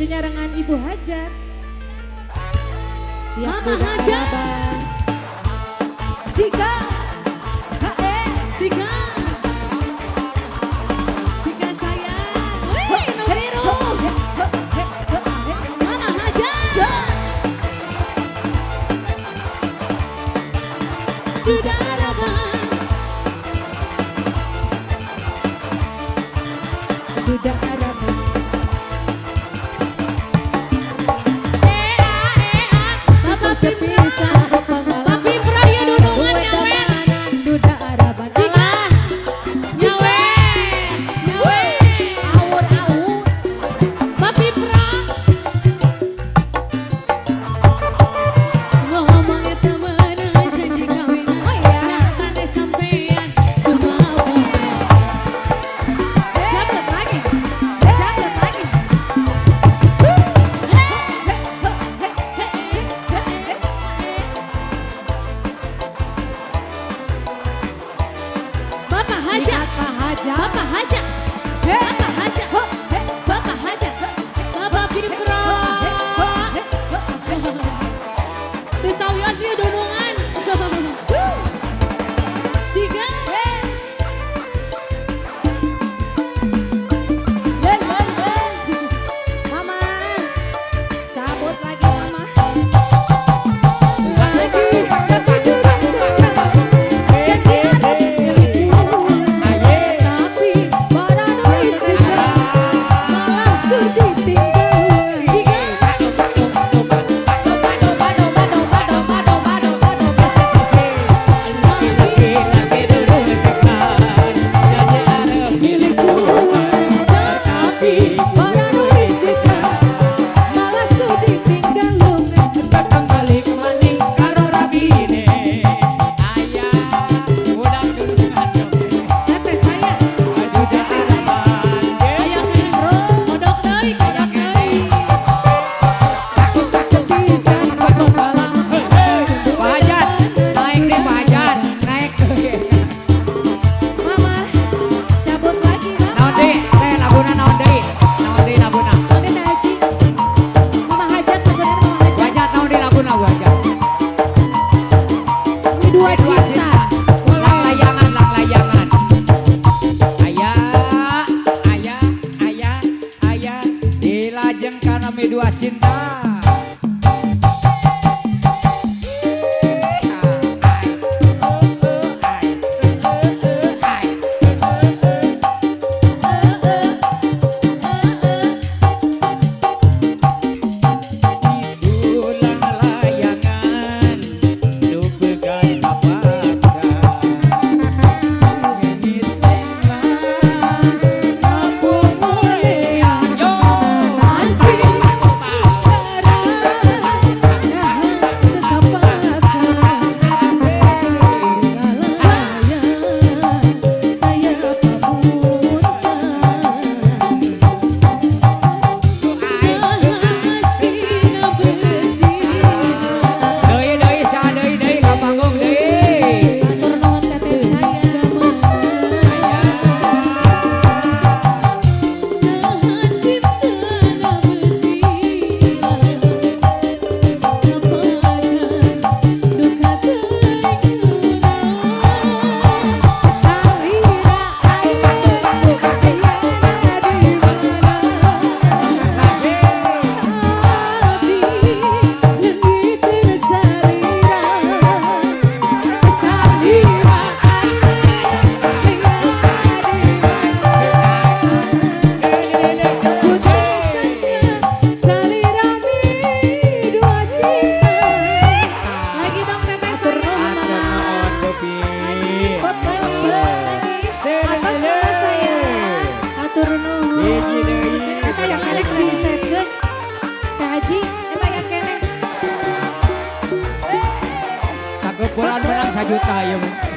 Masih nyarengan Ibu Hajat. Siap Mama Hajat. Sika. HE. Sika. Sika sayang. Wih, nu biru. Mama Hajat. Duda Araban. Duda Araban. Bapak Pipra ya dudungan nyawer. Duda Araban. Sika. Nyawer. Nyawer. Awur awur. Bapak Pipra. Ngomong eta meunang janji kawinan. Oh iya. Nyatane sampean cuma bohong. Cabut lagi. Cabut lagi. Bapak Hajat. Bapak Hajat. Bapak Hajat. Bapak Hajat. Bapak Hajat. Bapak Pipra. Teu sawios ieu dunungan. Siga. Len, len, len. Mama. Cabut lagi mama. Lagi Tapi durang janji arep milikku. Tapi barang istri malah sudi tinggal. Siga. Milikku. Tapi barang istri malah sudi tinggal. Teteh saya. Teteh saya. Aya keneh bro. Kodok deui, kodok deui. Pak Hajat, naik nih Pak Hajat, naik. Mama, cabut lagi mama. Naon deui, teh laguna naon deui? Naon deui laguna? Oke Teh Haji. Mama Hajat, laguna Mama Hajat. Hajat naon deui laguna Bu Hajat? Ini dua cinta. Lang layangan, lang layangan. Aya, aya, aya, aya, dilajeng kana mi dua cinta. Itulang layangan, nu pegang apakah. Genis lembang, aku mulia. Yo, Asih. Deui deui sa deui deui ka panggung deui. Atur nuhun teteh sayang. Salira ayana di mana? Abdi leungit salira. Salira ayana di mana? Ku tersangka salira mi dua cinta. Lagi dong teteh Atur saya. nuhun mama. Lagi. Lagi. Atas mama saya. Atur nuhun. Hiji deui. Eta yang elek disekeun. Teh Haji, eta yang keneh. Sakepulan menang 1 juta ieu mah.